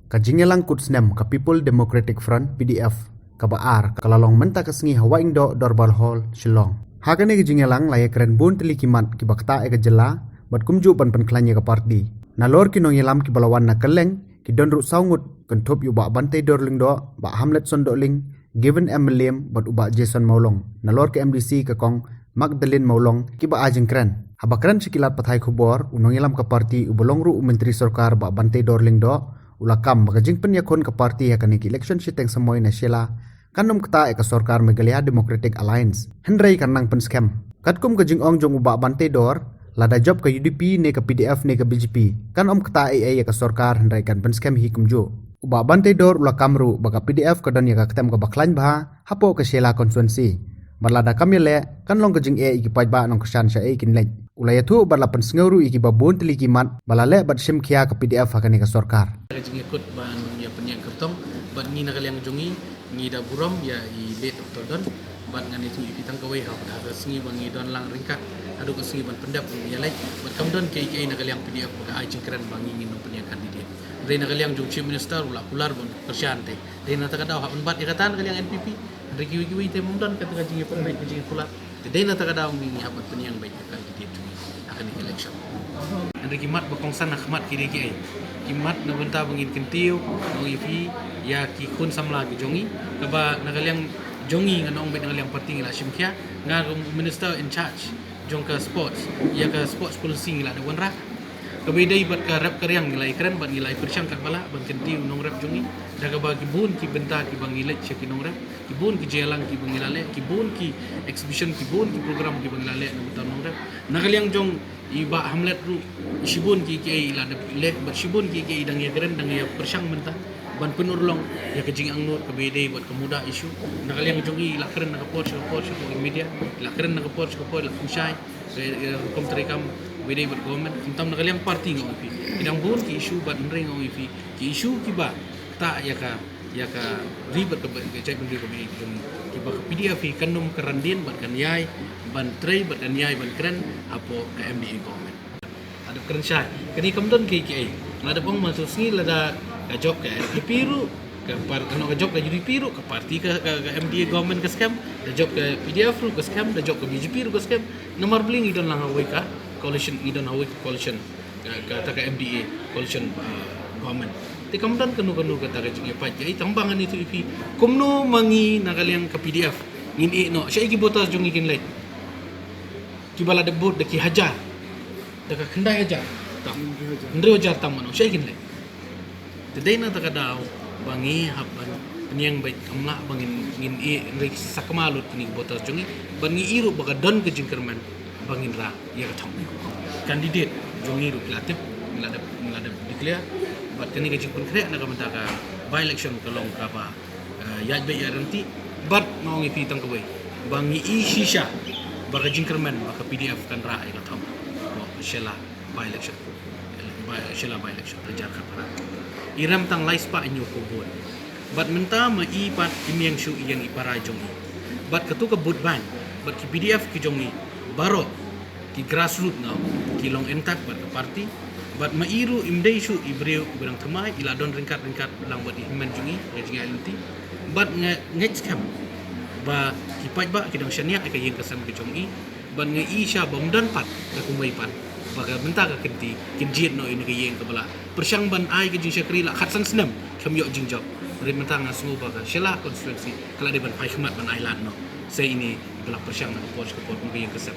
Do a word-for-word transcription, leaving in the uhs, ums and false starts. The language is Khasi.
Ka jingïalang kut snem ka People Democratic Front, P D F, kaba ar, ka la long mynta ka sngi ha Wahingdoh Dorbar Hall, Shillong. Ha kane ka jingïalang la ïakren bun tylli ki mat kiba ktah ïa ka jylla, bad kumjuh ban pynkhlaiñ ïa ka party. Nalor ki nongïalam kiba la wan na kylleng, ki don ruh saw ngut, kynthup ïa u Bah Banteidor Lyngdoh, Bah Hamletson Dohling, Given M Mylliem, bad u Bah Jason Mawlong. Nalor ka M D C ka Kong Magdalene Mawlong, kiba ai jingkren. Haba kren sha ki lad pathai khubor, u nongïalam ka party uba long ruh u Myntri Sorkar Bah Banteidor Lyngdoh, u la kam ba ka jingpynïakhun ka party ha kane ka election shiteng samoi na Shella kan ym ktah ïa ka sorkar Meghalaya Democratic Alliance, hynrei kan nang pynskhem. Katkum ka jingong jong u Bah Banteidor, lada jop ka U D P ne ka P D F ne ka B J P, kan ym ktah ei ei ïa ka sorkar, hynrei kan pynskhem hi kumjuh. U Bah Banteidor u la kam ruh ba ka P D F ka don ïa ka ktem kaba khlaiñ bha hapoh ka Shella constituency. Bad lada kam ïaleh, kan long ka jingeh ïa ki paidbah nongkyrshan shaei kin leit. U la ïathuh bad la pynsngew ruh ïa kiba bun tylli ki mat ba la leh ban shim khia ka P D F ha kane ka sorkar. Ka jingïakut ban ïa pynïeng kyrtong, bad ngi na ka liang jong ngi, ngi da burom ïa i late Doctor Don, bad ngan ïathuh ïa phi tang kawei, ha ka sngi ba ngi don lang ryngkat haduh ka sngi ban pyndep ïa leit, bad kam don kiei kiei na ka liang P D F ba ka ai jingkren ba ngi ngin ym pynïeng candidate. Hynrei na ka liang jong Chief Minister u la kular ban kyrshan te. Dei na kata ka daw hap ban bat ïa kata na ka liang N P P. Hynrei kiwei kiwei te ym don kata ka jingïapynbeit, ka jingïakular. Te dei na kata ka daw ngi hap ban pynïeng beit ïa ka candidate jong ngi ha kane ka election. Hynrei ki mat ba kongsan ha khmat ki dei kiei? Ki mat na bynta ba ngin kyntiew, nga ong ïa phi, ïa ki khun samla ki jong ngi, kaba na ka liang jong ngi, ngan ong beit na ka liang party ngi la shim khia, nga kum minister in charge jong ka sports, ïa ka sports policy ngi la dep wanrah. Kaba ïadei bad ka rep ka riang ngi la ïakren bad ngi la ïapyrshang katba lah ban kyntiew nongrep jong ngi. Da kaba ki bun ki bynta kiba ngi leit sha ki nongrep, ki bun ki jingïalang kiba ngi la leh, ki bun ki exhibition, ki bun ki program kiba ngi la leh na bynta nongrep. Na ka liang jong i Bah Hamlet ruh, shibun kiei kiei i la dep leh bad shibun kiei kiei i dang ïakren, dang ïapyrshang mynta ban pynurlong ïa ka jingangnud kaba ïadei bad ka MUDA issue. Na ka liang jong i, i la kren na ka por sha ka por sha ka por, i media, i la kren na ka por sha ka por, i la pynshai, eh, eh, rukom treikam kaba ïadei bad government. Khamtam na ka liang party nga ong ïa phi, ki dang bun ki issue bad hynrei nga ong ïa phi, ki issue kiba ktah ïa ka, ïa ka ri bad ka ba-, ka jaitbynriew kaba ïadei jong ngi, kiba ka P D F hi kan ym kyrandien bad kan ïai ban trei bad kan ïai ban kren hapoh ka M D A government. Haduh kren shai, kane kam don kiei kiei. Nga dep ong mynta ka sngi lada ka jop ka N P P ruh, ka par-, ka jop ka U D P ruh, ka party ka, ka, ka M D A government ka skhem, da jop ka P D F ruh ka skhem, da jop ka B J P ruh ka skhem. Namar balei ngi don lang ha kawei ka coalition, ngi don ha kawei ka coalition, ka, kata ka M D A coalition, uh, government. Te kam don kano kano kata ka jingïapait kiei, tang ba ngan ïathuh ïa phi kumno ma ngi na ka liang ka P D F ngin ïeh noh, shaei ki voters jong ngi kin leit? Kiba la dep vote da ki hajar, da ka khyndai hajar tam, hynriew hajar tam, mano shaei kin leit? Te dei na kata ka daw ba ngi hap ban pynïeng beit, kam lah ba ngin, ngin ïeh, ngin sakma lut kine ki voters jong ngi, ba ngi ïohi ruh ba ka don ka jingkyrmen ba ngin rah ïa ka thong. Candidate jong ngi ruh ki la tip, ngi la dep, ngi la dep declare. Bad kane ka jingpynkhreh na ka bynta ka by election ka long kaba, eh, ïaid beit ïaid ryntih. Bad nga ong ïa phi tang kawei, ba ngi ïohi shisha ba ka jingkyrmen ba ka P D F kan rah ïa ka thong. Shella by election. By, Shella by election, hajar khatphra. I rem tang lai spah hynñiewphew vote. Bad mynta ma i pat i mieng shuh ïa i para jong i. Bad katu ka vote bank, bad ki P D F ki jong i baroh, ki grassroot nga ong, ki long intact bad ka party. Bad ma i ruh im dei shuh i briew uba dang thymmai, i la don ryngkat ryngkat lang bad i hynmen jong i ha ka jingïaid lynti. Bad nga ngeit skhem ba ki paidbah ki dang shaniah ïa ka ïing ka sem ka jong i. Bad nga ïohi shisha ba ym don pat ka kumba i pat, ba ka bynta ka kynti kin jied noh ïa kane ka ïing kaba la pyrshang ban ai ka jingshakri la khatsan snem, kam ïoh jingjop. Hynrei mynta nga sngew ba ka Shella constituency ka la dei ban phai khmat ban ai lad noh. Sa ine ba la pyrshang na ka por sha ka por kum ka ïing ka sem.